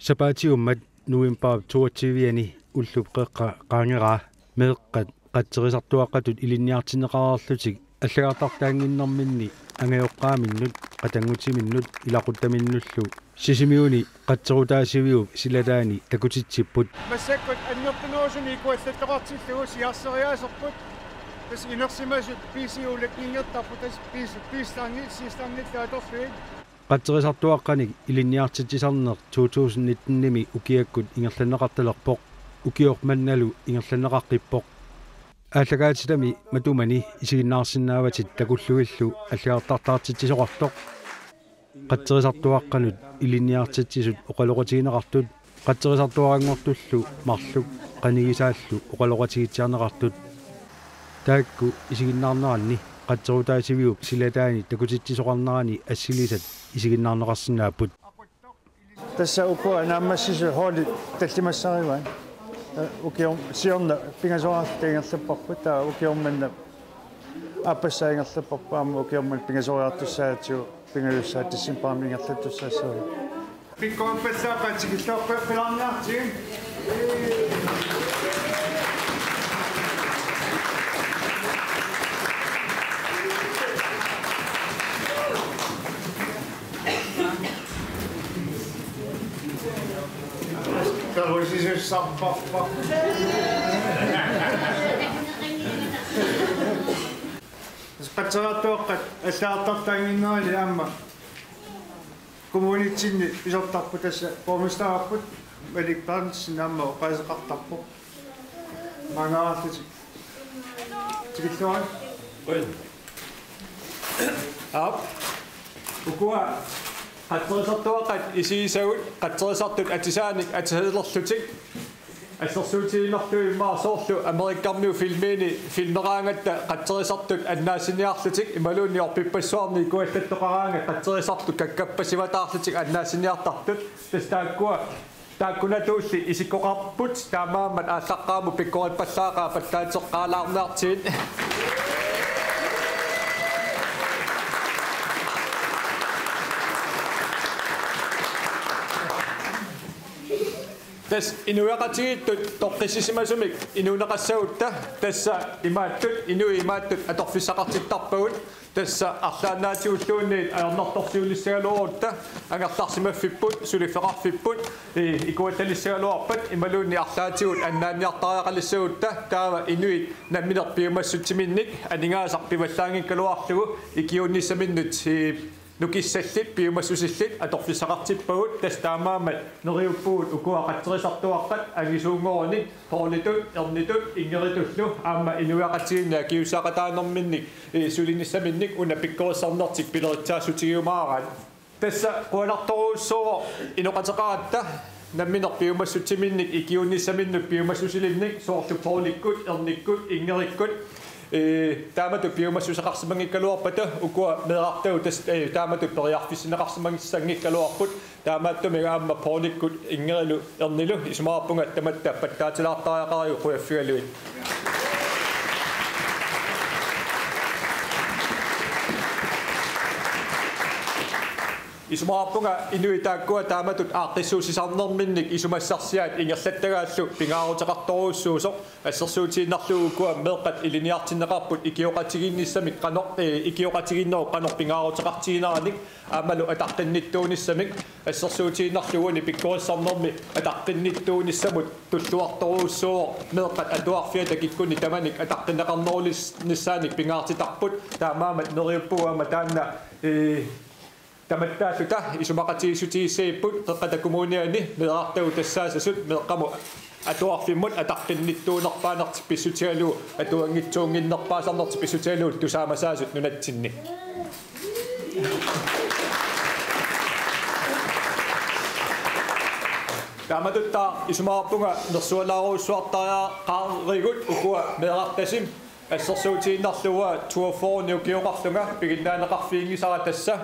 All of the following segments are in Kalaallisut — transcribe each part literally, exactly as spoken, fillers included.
Sapaatiummat novembarip toogtyve-ani ullup qeqqa qaangeraa meeqqat qatserisartuaqqatut ilinniartinneqareerlutik allagartartaannginnerminni angajoqqaaminnut, qatanngutiminnut ilaquttaminnullu Sisimiuni qatserutaasiviup silataani takutitsipput. Massakkut annertunerusumik ikuallattoqartillugu siarseriaaserput. Tassa inersimasut P C U-lak ingertarput, tassa P C, P C-lernit, C-lernit atorlugit. Qatserisartuaqqanik ilinniartitsisarneq to tusind nitten-imi ukiakkut ingerlanneqartalerpoq. Ukioq mannalu ingerlanneqaqqippoq. Aallakaatitami matumani isiginnaarsinnaavatit takullugillu allagartartaartitsisoqartoq. Qatserisartuaqqanut ilinniartitsisut oqaloqatigineqartut, qatserisartuaranngortullu marluk qanigisaallu oqaloqatigitsiarneqartut. Taakku isiginnaarneranni qatserutaasiviup silataani takutitsisoqarnerani assilisat isiginnaarneqarsinnaapput. Tassa ukua naammassisut holdi tallimassarivaat. Ukior-, siorna pingasoraarluta ingerlapparput, taava ukioq manna aappassaa ingerlapparput, aamma ukioq manna pingasoriartussaagatsigu pingajussaat decembarimi ingerlattussaassavaa. Pikkorippallaaqaat, tikilluaqqilaarniartigit. Tarusisussaarparput. Qatserisartuaqqat allagartartaannginneranni aamma kommunitsinni pisortarput, tassa borgmesteripparput Malik Berthelsen aamma oqaaseqartarpoq. Maangaarlutik. Tikilluarit. Aap. Ukua qatserisartuaqqat isigisagut qatserisartut atisaanik atisalerlutik. Assersuutigiinnarlugu immaqa soorlu Amerikamiut filmiini filmeraangatta qatserisartut annaassiniarlutik imaluunniit orpippassuarni ikuallattoqaraangat qatserisartut kakkappasivataarlutik annaassiniartartut. Tassa taakkua taakkunatuulli isikkoqarput, taamaammat aallaqqaammut pikkorippallaaqaat pattaateqqaalaarniartigit. Tassa inuiaqatigiittut toqqissisimasumik inuuneqassagutta, tassa imaattut, inuit imaattut atorfissaqartittarpagut, tassa arlaannaatigulluunniit ajornartorsiunissagaluarutta, angerlarsimaffipput, suliffeqarfipput, i-, ikuallalissagaluarpat, imaluunniit arlaatigut annaanniartariaqalissagutta, taava inuit nammineq piumassutsiminnik aningaasaq pivallaanngikkaluarlugu ikiuunnissaminnut, i-, nukissallit, piumassusillit atorfissaqartippagut, tassa taamaammat neriuppugut ukua qatserisartuaqqat angisuunngoruni, poorlitut, ernitut, inngeritullu, aamma inuiaqatigiinni akisussaaqataanerminnik, eh, sulinissaminnik una pikkorissarnertik pileritsaassutigiumaaraat. Tassa qujanartorujussuuvoq inoqateqaratta nammineq piumassutsiminnik ikiuunnissaminnut piumassusilinnik, soorlu poorlikkut, ernikkut, inngerikkut, ee, taamatut piumassuseqarsimanngikkaluarpata ukua meerartagut tassa, ee, taamatut periarfissinneqarsimassanngikkaluarput, taamaattumik aamma poorlikkut, inngerilu, ernilu isumaqarpunga tamatta pattaatilaartariaqarigut qujaffigalugit. Isumaqarpunga inuit taakkua taamatut aaqqissuussisarnerminnik isumassarsiaat ingerlattagaallu pingaaruteqartorujussuusoq, assersuutigiinnarlugu ukua meeqqat ilinniartinneqarput ikioqatigiinnissamik qanoq, ee, ikioqatigiinnerup qanoq pingaaruteqartigineranik aammalu ataqqinnittuunissamik, assersuutigiinnarlugu uani pikkorissarnermi ataqqinnittuunissamut tulluartorujussuuvoq, meeqqat atuarfiata kikkunnit tamanit ataqqinneqarnerulis-, -nissaanik pingaartitarput, taamaammat neriuppugut aamma taanna, ee, tamattaalluta isumaqatigiissutigissagipput Qeqqata Kommuniani meerartagut tassaassasut meeqqamut atuarfimmut ataqqinnittuunerpaanertik pissutigalugu atuanngitsuunnginnerpaasarnertik pissutigalugu tusaamasaasut nunatsinni. Taamatuttaaq isumaqarpunga nersualaarujussuartariaqarigut ukua meerartasim, assersuutigiinnarlugu uanga toogfyrrenik ukioqarlunga piginnaaneqarfiginngisara tassa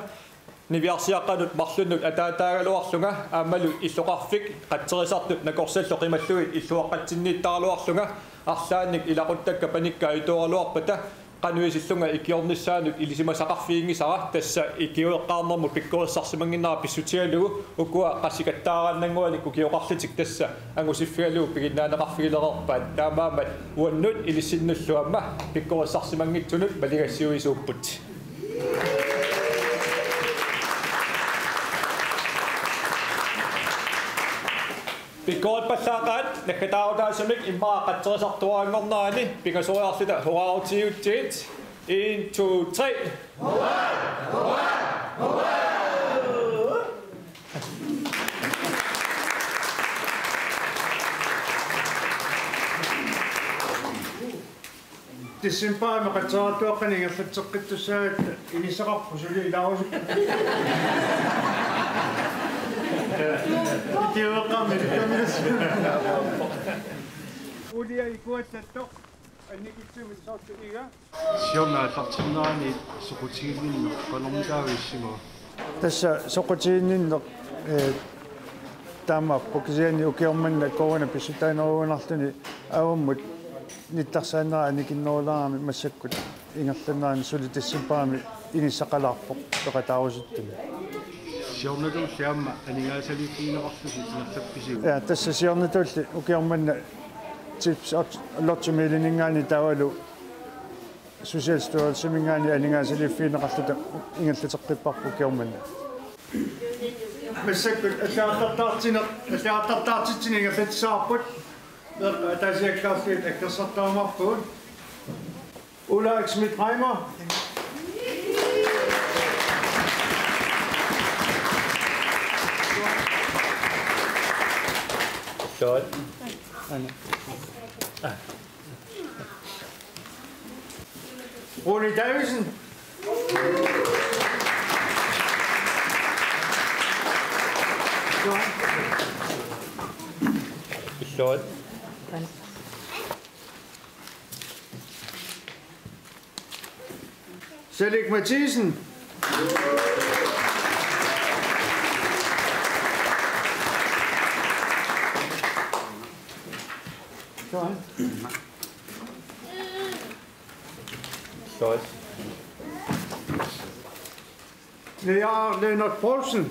niviarsiaqqanut marlunnut ataataagaluarlunga aammalu illoqarfik qatserisartut nakorsallu qimallugit illuaqqatsinniittaraluarlunga arlaannik ilaquttakka panikka ajutooraluarpata Qanoq isillunga ikiornissaanut ilisimasaqarfiginngisara, tassa ikiueqqaarnermut pikkorissarsimannginnera pissutigalugu ukua qassikattaaraannannguanik ukioqarlutik tassa angusiffigalugu piginnaaneqarfigilereerpaat. Taamaammat uannut ilissinnullu aamma pikkorissarsimanngitsunut maligassiuisuupput. Pikkorippallaaqaat, naggataarutaasumik immaqa qatserisartuaranngornerani pingasoriarluta hurraarutigiutsigit. En, to, tre. Decembarimi qatserisartuaqqani ingerlatseqqittussaagatta inissaqarpoq suli ilaarusupput. Ikiueqqaarmi ilikkaminassu. Ulia ikuatsattoq annikitsumik soorlu iga. Siorna aallartinnerani soqutiginninneq qanormitaava issimava? Tassa soqutiginninneq, eh, taamaappoq kisianni ukioq manna corona pissutaanerugunarluni avammut nittarsaannera annikinnerulaarami massakkut ingerlanerani suli decembarimi inissaqalaarpoq peqataarusuttumik. Siornatulli aamma aningaasaliiffigineqarlusi ingerlappisiuk? Ja, tassa siornatulli ukioq manna Tips Lotto-, Lottomilininngaanniit taavalu Socialstyrelsiminngaanniit aningaasaliiffigineqarluta ingerlateqqipparput ukioq manna. Massakkut allagartartaartitsineq, allagartartaartitsineq ingerlatissavarput. Meeqqat ataasiakkaarlugit aggersartarumaarpagut. Ulrik Schmidt Reimer. Sort. Rune Davidsen. Sort. Salik Mathisen. Niels Lennart Poulsen.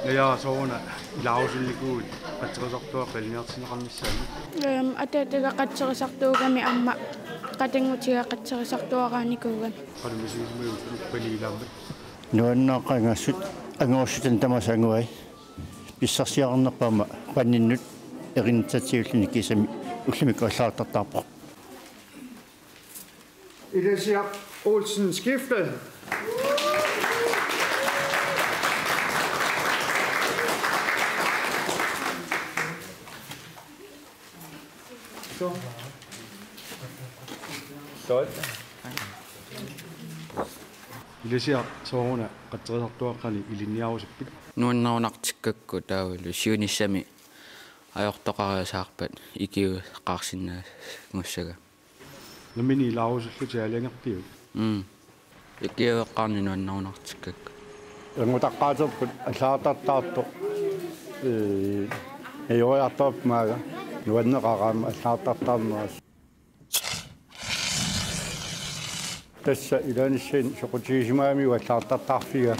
Naja, sooruna ilaarusunnikuuit qatserisartuaqqat ilinniartinneqarnissaannik? Ehm, ataataga qatserisartuugami aamma qatanngutiga qatserisartuaraanikuugami. Qanoq misigisimavit uppani ilaammat? Nuannaaqaanga sut angorussutani tamaasa anguai. Pissarsiaqarnerpaamma panninnut erinitsatsigulluunniit kiisami ullumikkut allagartartaarpoq. Ilasiaq Olsen Skifte. Så. Sort. Ilasiaq, sooruna qatserisartuaqqani ilinniarusuppit? Nuannerunartikkakku taavalu siunissami ajortoqariasaarpat ikiueqqaarsinnaanngussaga. Nammineq ilaarusullutit aalajangerpiuk? Mm. Ikiueqqaarneq nuannerunartikkakku. Erngutaqqaaterput allagartartaartoq, ee, najoriartorput maanga, nuanneqaaq aamma allagartartaarneq. Tassa ilaanissani soqutigisimagamiuk allagartartaarfiga.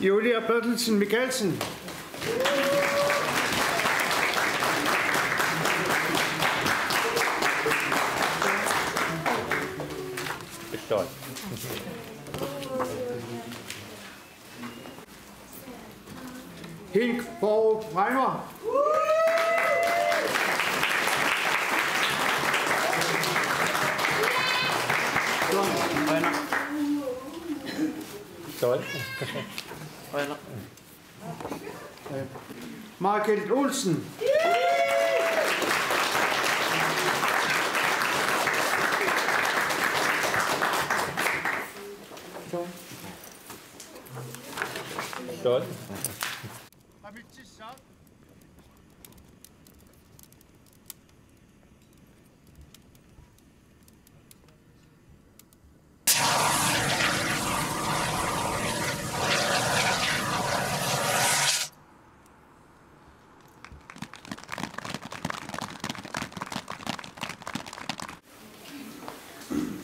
Julia Berthelsen Michaelsen. Hink Paul Reimer. Sort. Michael Olsen. Sort.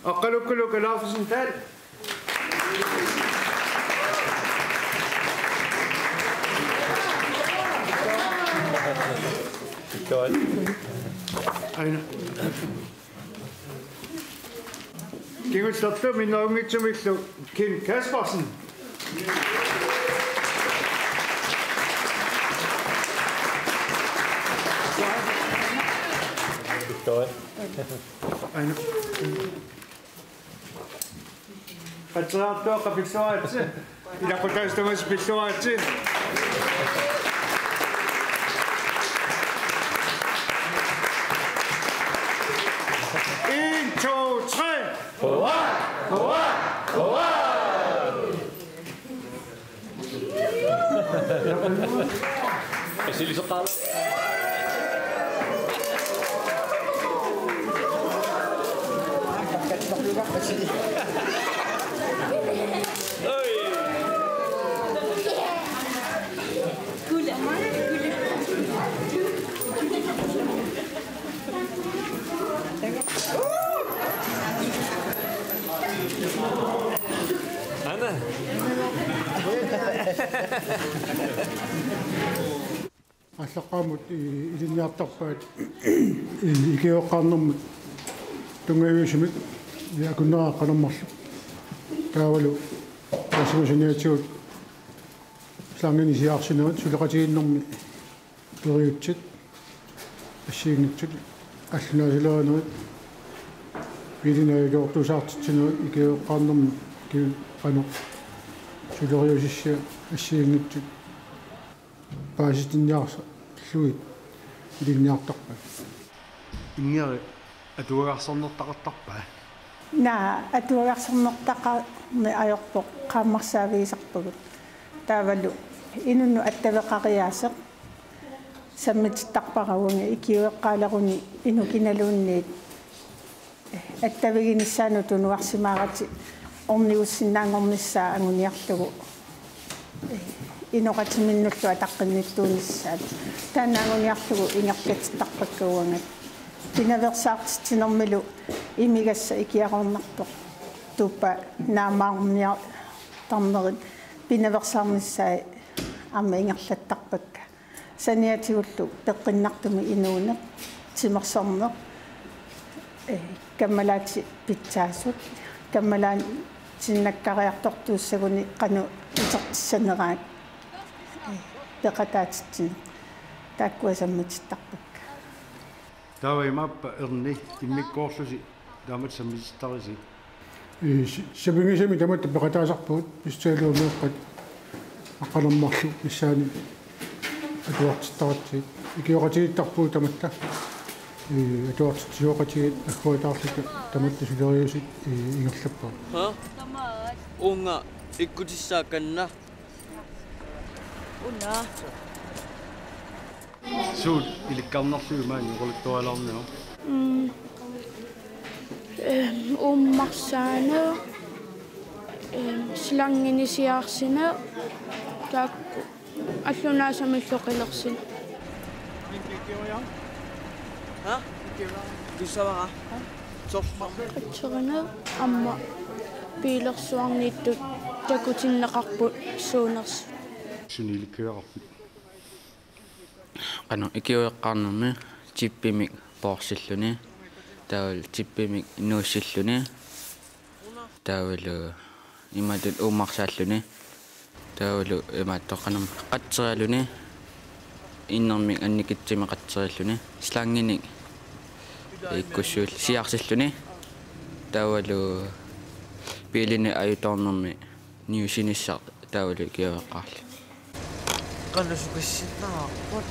Aqqalukkuluk Alaufesen Dahl. Aina. Kingullertut minnerunngitsumillu Kim Kaspersen. Aina. Qatserisartuaqqat pilluaritsi. Ilaquttat tamassi pilluaritsi. En, to, tre. Hurra! Hurra! Hurra! Anna. Aallaqqaammut i-, ilinniartarpaat i-, ikiueqqaarnermut tunngaviusumik i-, akunnera qanormarlu. Taavalu taassuma saniatigut slanginik siaarsinerit suleqatigiinnermi periutsit assigiinngitsut allunaasilerinerit biilinik ajutoortuusaartitsinerit ikiueqqaarnermi ki-, qanoq suleriusissiat assigiinngitsut paasitinniarlugit ilinniartarpaat. Ingeri atuagarsornertaqartarpaa? Naa, atuagarsornertaqarneq ajorpoq qaammarsaavigisarpagut. Taavalu inunnut attaveqariaaseq sammitittarpara uanga ikiueqqaaleruni inuk kinaluunniit attaviginissaanut tunuarsimaaratik ornigussinnaanngornissaa anguniarlugu. Inoqatiminnullu ataqqinnittuunissaat. Taanna anguniarlugu ingerlatittarpakka uangat. Pinaveersaartitsinermilu imigassaq ikiaroornartoq. Tuuppa naamaarniartarnerit pinaveersaarnissaat aamma ingerlattarpakka. Saniatigullu peqqinnartumik inuuneq, timersorneq, eh, kammalaatit pitsaasut, kammalaatinnakkariartortuussaguni qanoq itertissaneraat, eh, peqataatitsineq. Taakkua sammitittarpakka. Taava imaappa Erni, immikkoorlusi taamatut sammitittarisi? Ii, si-, sapinngisamik tamatta peqataasarpugut, pissutigalugu meeqqat aqqaneq-marluk missaani atuartittaratsigit. Ikioqatigiittarpugut tamatta. Ii, atuartitsisooqatigiit agguataarluta tamatta suleriusit, ii, ingerlappagut. Ha? Uunga ikkutissaa kanna. Una. Suut ilikkarnerlugit maani oqaluttualaarniaruk? Mm. Ehm, uummarsaaneq, ehm, slanginik siaarsineq, taakku allunaasamillu qilersineq. Ha? Tussavara. Qatserineq aamma biilersuarniittut takutinneqarput suunersut. Suni ilikkagaqarpit? Qanoq ikiueqqaarnermi chippimik poorsilluni, taavalu chippimik nuussilluni, taavalu imatut uummarsaalluni, taavalu imaattoq qanoq qatseriarluni, innermik annikitsumik qatseriarluni, slanginik ikkussuull-, siarsilluni, taavalu biilinik ajutoornermi niusinissaq taavalu ikiueqqaarluni. Qanoq sukassinnaavarput?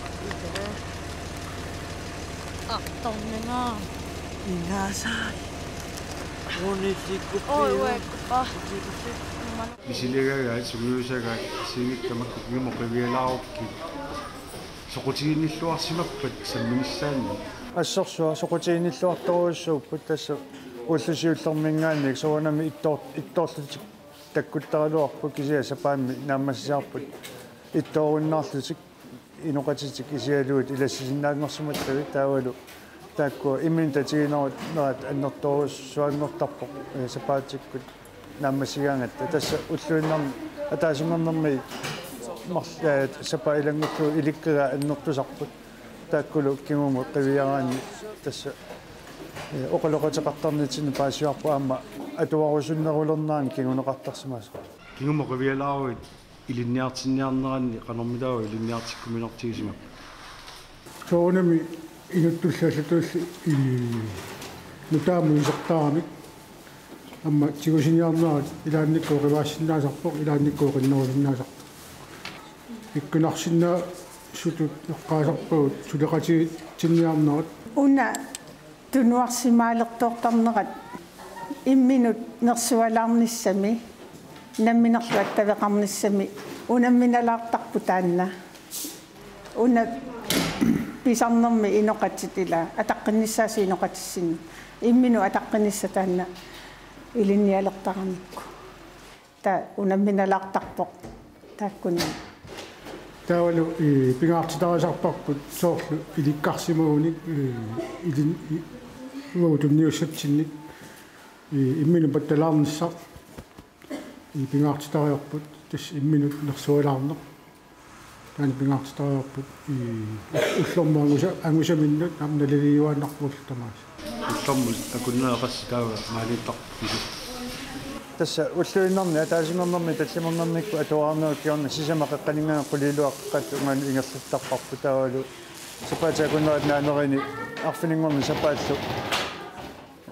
Artornanga. Ingaasai. Uunillikku. Oi, uekka. Misiligaagaat, sungiusagaat, siivik tamakku kingumut qivialaarukkit. Soqutiginnilluarsimappat samminissaannik? Assorsuaq soqutiginnilluartorujussuupput tassa ullusiullermiingaanniit soorunami ittoor-, ittoorlutik takkuttaraluarput kisianni sapaammi naammassisarput ittoorunnaarlutik inoqatitik isigalugit ilassisinnaanngorsimattagit taavalu Taakku imminut tatiginerat annertoorujussuanngortarpoq, eh, sapaatikkut naammassigaangatta. Tassa ulluinnarni ataasinngornermi marl-, eh, sapaat ilanngullugu ilikkagaat annertusarput. Taakkulu kingumut qiviaraanni tassa, eh, oqaloqateqartarnitsinni paasivarput aamma atuarusunnerulernerani kinguneqartarsimasoq. Kingumut qivialaaruit ilinniartinniarneranni qanormitaava ilinniartikkuminartigisimapput? Soorunami inuttullu allatullu i-, nutaamut isertaramik. Aamma tigusiniarnerat ilaannikkut oqivaasinnaasarpoq, ilaannikkut oqinnerusinnaasarpoq. Ikkunarsinnaasutut eqqaasarpagut suleqatigiitsinniarnerat. Una tunuarsimaalertoortarnerat imminut nersualaarnissami, namminerlu attaveqarnissami unamminalaartarpoq taanna. Una pisarnermi inoqatit ila ataqqinnissaasi inoqatissinnut. Imminut ataqqinissaq taanna ilinnialertaramikku. Taava unamminalaartarpoq taakkunani. Taavalu, eh, pingaartitarisarparput soorlu ilikkarsimagunik, eh, ilin-, i-, uagut tunniussatsinnik, eh, imminut pattalaarnissaq, eh, pingaartitariarput, tassa imminut nersualaarneq. Taanna pingaartitariarput, eh, ullormut angusa-, angusaminnut aamma naliliiuaannarpullu tamaasa. Ullormut akunneri qassit taava maaniittarpisi? Tassa ulluinnarni ataasinngornermi tallimanngornikkut atuarnerup kingorna sisamat qeqqaninngaanniit quliiluat qeqqata tungaanut ingerlattarparput taavalu sapaatip akunnerata naanerini arfininngorneq sapaallu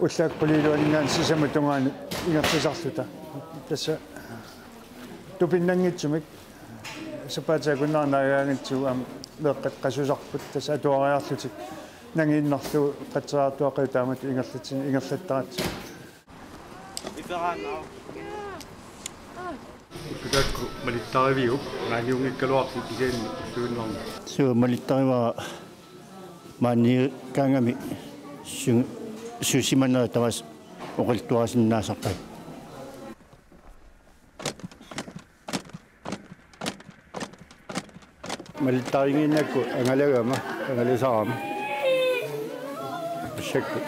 ullaakkut quliiluaninngaanniit sisamat tungaanut ingerlasarluta. Tassa tupinnanngitsumik sapaatip akunnera naagaangatsigu aamma meeqqat qasusarput tassa atuariarlutik nangiinnarlugu qatseriartuaqqajuk taamatut ingerlatsin-, ingerlattaratsigu. Taakku malittariviuk maaniunngikkaluarlutit kisianni ulluinnarni? Suu, malittarivara maaniikkaangami su-, susimanera tamaasa oqaluttuarisinnaasarpara. Malittariinnginnakku angalagama, angalasarama. Massakkut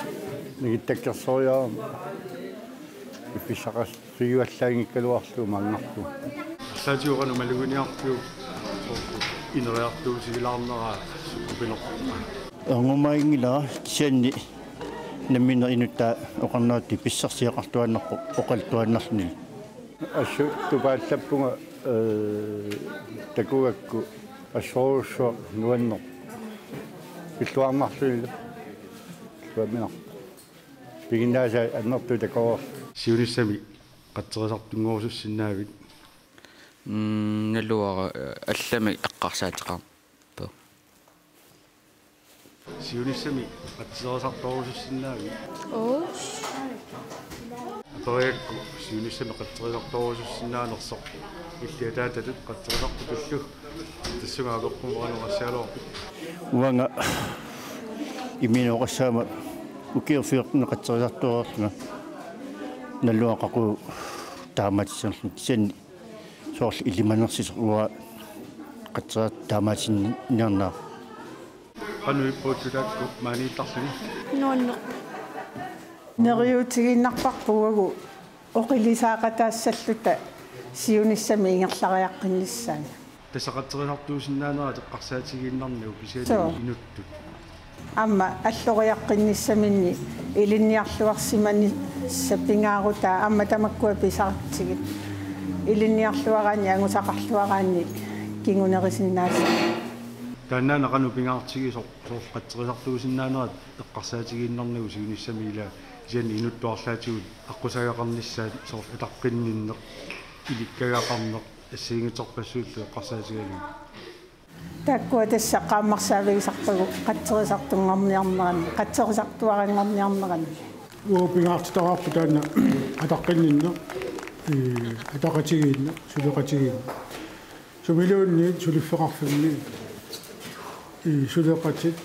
nagittakkersoriarama. Iffissaqarfiuallaanngikkaluarlugu maanngarlugu. Arlaatigut qanoq maluginiarpiuk soorlu ineriartuutigilaarnera sukkupinerpa? Ernumaginngilara kisianni nammineq inuttaa oqarneratut pissarsiaqartuaannarpoq oqaluttuaannarluni. Assut tupaallappunga, eh, takugakku assorujussuaq nuanneq. Pilluarnarlunilu. Pilluamminarpoq. Piginnaasai annertuut takoreerlugit. Siunissami qatserisartunngorusussinnaavit? Mm, naluara, eh, allamik eqqarsaateqarpoq. Siunissami qatserisartorusussinnaavit? Oo. Aperigakku siunissami qatserisartorusussinnaanersoq illit ataatatut qatserisartutullu tassunga apeqqummut qanoq assigaluarpit? Uanga imminut oqassaanga ukiut fjorten qatserisartoreerlunga, naluara qaqugu taamaatitsinerlunga kisianni soorlu ilimanersisoq uanga qatserisartut taamaatinniarnera. Qanoq ippa Utsu taakku maaniittarluni? Nuanneq. Neriuutigiinnarparput uagut oqilisaaqataassalluta siunissami ingerlariaqqinnissaanut. Tassa qatserisartuusinnaanerat eqqarsaatigiinnarnagu kisianni. Suu. Inuttut. Aamma alloriaqqinnissaminni ilinniarluarsimanissaq pingaarutaa aamma tamakkua pisartsigit. Ilinniarluaraanni angusaqarluaraanni kingunerisinnaassaaq. Taannaana qanoq pingaartigisoq soorlu qatserisartuusinnaanerat eqqarsaatigiinnarnagu siunissami ila kisianni inuttut arlaatigut aqqusagaqarnissaat soorlu ataqqinninneq, ilikkagaqarneq, assigiinngitsorpassuillu eqqarsaatigalugit. Taakkua tassa qaammarsaavigisarpagut qatserisartunngorniarneranni, qatserisartuaranngorniarneranni. Uagut pingaartitaqarput taanna ataqqinninneq, ee, ataqatigiinneq, suleqatigiinneq. Sumiluunniit suliffeqarfimmi, ee, suleqatit,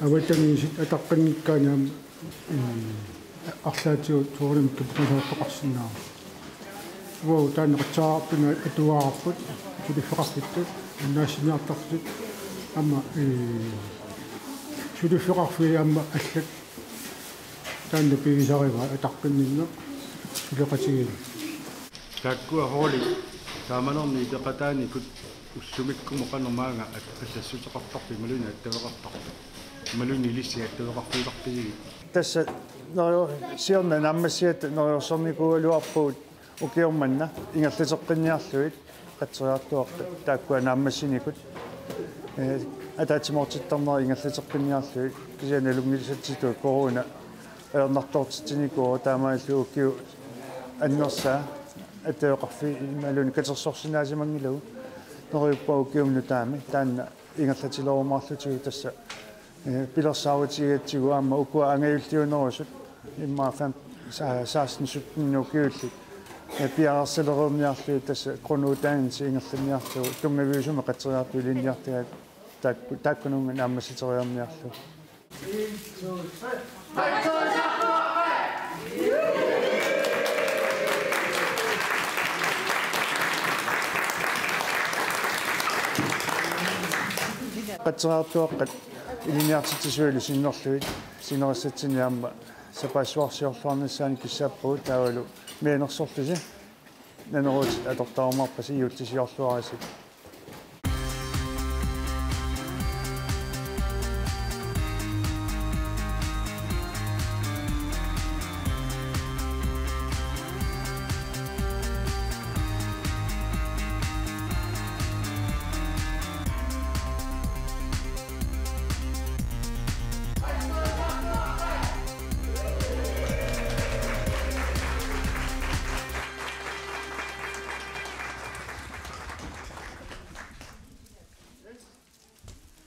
avatangiisit ataqqinngikkaanni aamma, ee, arlaatigut soorunami kippasoortoqarsinnaavoq. Uagut taanna qatserisartunga atuarput, suliffeqarfittut, annaassiniartartut, aamma, ee, Suliffeqarfiit aamma allat taanna pigisarivaat ataqqinninneq suleqatigiinneq. Taakkua holdi taamanernik ipeqataanikut ullumikkut qanoq maanga at-, assassuteqartarpit imaluunniit attaveqartarpit? Imaluunniit ilissi attaveqarfigitarpisigit? Tassa nerior-, siorna naammassigatta neriorsornikuugaluarpugut ukioq manna ingerlateqqinniarlugit qatseriartuaqqat taakkua naammassinikut, eh, ataatsimoortittarnerat ingerlateqqinniarlugit kisianni nalunngisatsitut corona ajornartoortitsinikuuvoq taamaalilluni ukiup annersaa attaveqarfiit imaluunniit katersorsinnaasimanngilagut neriuppunga ukiumut nutaamut taanna ingerlatilerumaarlutigu tassa, eh, pilersaarutigigatsigu aamma ukua angajulliunerusut immaqa fem-, sa-, seksten sytten ukiullit, eh, piareersalereerniarlugit tassa grunduddannelse ingerlanniarlugu tunngaviusumik qatseriartut ilinniartagaat taak-, taakkununnga naammassiteriarniarlugu. Qatseriartuaqqat ilinniartitsisuillu sinnerlugit sinerissatsinni aamma sapaassuarsiorluarnissaannik kissaapput taavalu mianersorlusi naneruutit atortarumaarpasi juullisiorluarisi.